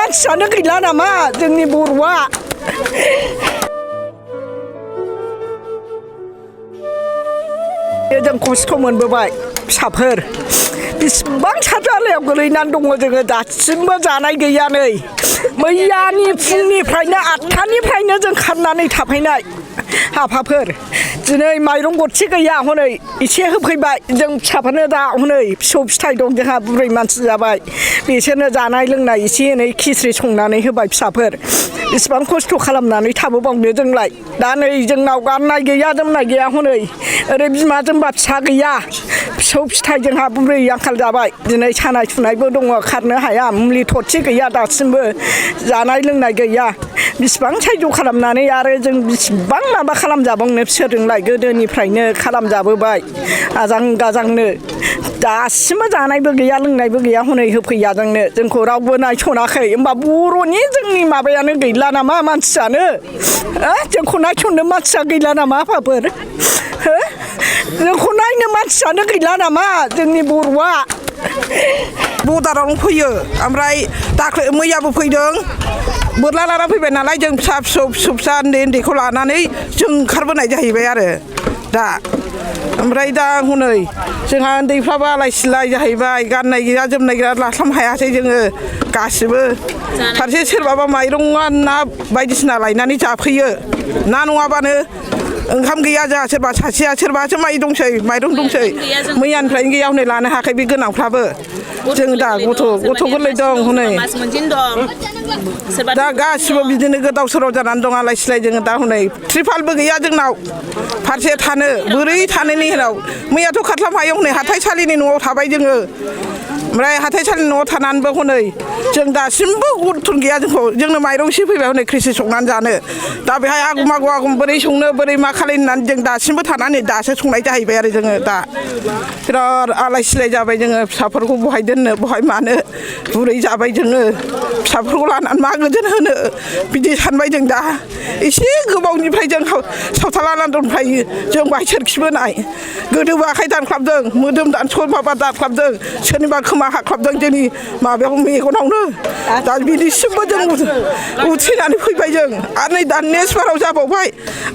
मानसियानो गैला नामा जोंनि बर'आ जों खस्थ' मोनबोबाय फिसाफोर बेसेबां साजालायाव गोलैनानै दङ जोङो दासिमबो जानाय गैया नै मैयानि फुंनिफ्रायनो 8टानिफ्रायनो जों खारनानै थाफैनाय आफाफोर दिनै माइरं गरसे गैया हनै एसे होफैबाय जों फिसाफोरनो दा हनै फिसौ फिथाइ दं जोंहा बुरै मानसि जाबाय बिसोरनो जानाय लोंनाय एसे एनै खिस्रि संनानै होबाय फिसाफोर इसिबां खस्थ' खालामनानै थाबोबावनो जोंलाय दा नै जोंनाव गाननाय गैया जोमनाय गैया हनै ओरै बिमा जोंबा फिसा गैया फिसौ फिथाइ जोंहा बुरै आंखाल जाबाय दिनै सानाय सुनायबो दङ खारनो हाया मुलि थरसे गैया दासिमबो जानाय लोंनाय गैया बिसिबां सायज' खालामनानै आरो जों बिसिबां माबा खालामजाबावनो बिसोरजोंलाय गोदोनिफ्रायनो खालामजाबोबाय आजां गाजांनो दासिमबो जानायबो गैया लोंनायबो गैया हनै होफैया जोंखौ रावबो नायस'नाखै होमबा बर'नि जोंनि माबायानो गैला नामा मानसियानो जोंखौ नायस'नो मानसिया गैला नामा आफाफोर जोंखौ नायनो मानसियानो गैला नामा जोंनि बर'आ बर्डारावनो फैयो ओमफ्राय दाख्लै मैयाबो फैदों बोरला लाना फैबाय नालाय जों फिसा उन्दै उन्दैखौ लानानै जों ओंखारबोनाय जाहैबाय आरो दा ओमफ्राय दा हनै जोंहा उन्दैफ्राबो आलाय सिलाय जाहैबाय गाननाय गैया जोमनाय गैया लास्लाम हायासै जोङो गासिबो फारसे सोरबाबा माइरङा ना बायदिसिना लायनानै जाफैयो ना नङाबानो ओंखाम गैया जोंहा सोरबा सासेया सोरबासो माइरं दंसै मैयानिफ्रायनो गैया हनै लानो हायाखै बे गोनांफ्राबो जों दा गथ' गोरलै दं हनै दा गासिबो बिदिनो गोदाव सोराव जानानै दं आलाय सिलाय जोङो दा हनै त्रिपालबो गैया जोंनाव फारसे थानो बोरै थानोनि हेनाव मैयाथ' खाथ्लाम हायाव हनै हाथाइसालिनि न'आव थाबाय जोङो ओमफ्राय हाथाइसालिनि न'आव थानानैबो हनै जों दासिमबो गुरुथन गैया जोंनो माइरं एसे फैबाय हनै खृषि संनानै जानो दा बेहाय आगम बोरै संनो बोरै मा खालामनानै जों दासिमबो थानानै दासो संनाय जाहैबाय आरो जोङो दा बिराद आलाय सिलाय जाबाय जोङो फिसाफोरखौ बहाय दोननो बहाय मानो बुरै जाबाय जोङो फिसाफोरखौ लानानै मा गोजोन होनो बिदि सानबाय जों दा एसे गोबावनिफ्राय जों सावथाल आनन्दनिफ्राय जों बाहाय सोरखिबोनाय गोदोबो आखाइ दानख्लाबदों मोदोम माबा दानख्लाबदों सोरनिबा खोमा हाख्लाबदों जोंनि माबायाव मेगनावनो दा बिदिसिमबो जों उथ्रिनानै फैबाय जों आरो नै दा नेक्सबाराव जाबावबाय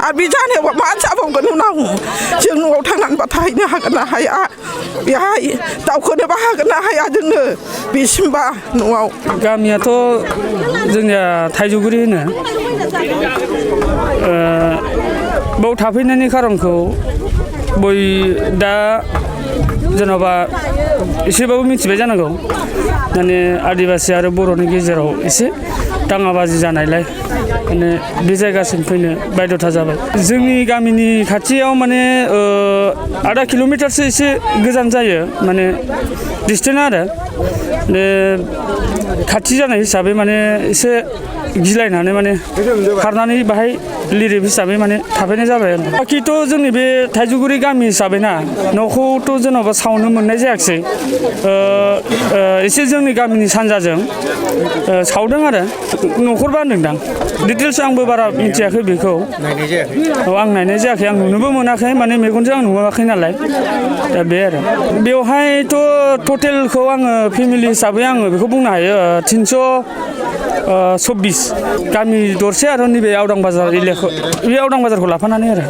आरो बे जानायाव मा जाबावगोन उनाव जों न'आव थांनानैबा थाहैनो हागोन ना हाया बेहाय दावखोनोबा हागोन ना हाया जोंनो बेसिमबा न'आव गामियाथ' जोंनिया थाइजौगुरि होनो बाव थाफैनायनि खारनखौ दा जेन'बा एसेबाबो मिथिबाय जानांगौ माने आदिबासि आरो बर'नि गेजेराव एसे दाङाबाजि जानायलाय माने बे जायगासिम फैनो बायद'था जाबाय जोंनि गामिनि खाथियाव माने आधा किल'मिटारसो एसे गोजान जायो माने डिसटेन्स आरो खाथि जानाय हिसाबै माने एसे गिलायनानै माने खारनानै बाहाय लिरिफ हिसाबै माने थाफैनाय जाबाय आरो बाखिथ' जोंनि बे थाइजौगुरि गामि हिसाबै ना न'खौथ' जेन'बा सावनो मोननाय जायाखिसै एसे जोंनि गामिनि सानजाजों सावदों आरो न'खरबा होनदोंदां डिटेल्स आंबो बारा मिथियाखै बेखौ आं नायनाय जायाखै आं नुनोबो मोनाखै माने मेगनजों आं नुवाखै नालाय दा बे आरो बेवहायथ' टटेलखौ आङो फेमिलि हिसाबै आङो बेखौ बुंनो हायो 324 गामि दरसे आरो नैबे आवदां बाजार एरियाखौ बे आवदां बाजारखौ लाफानानै आरो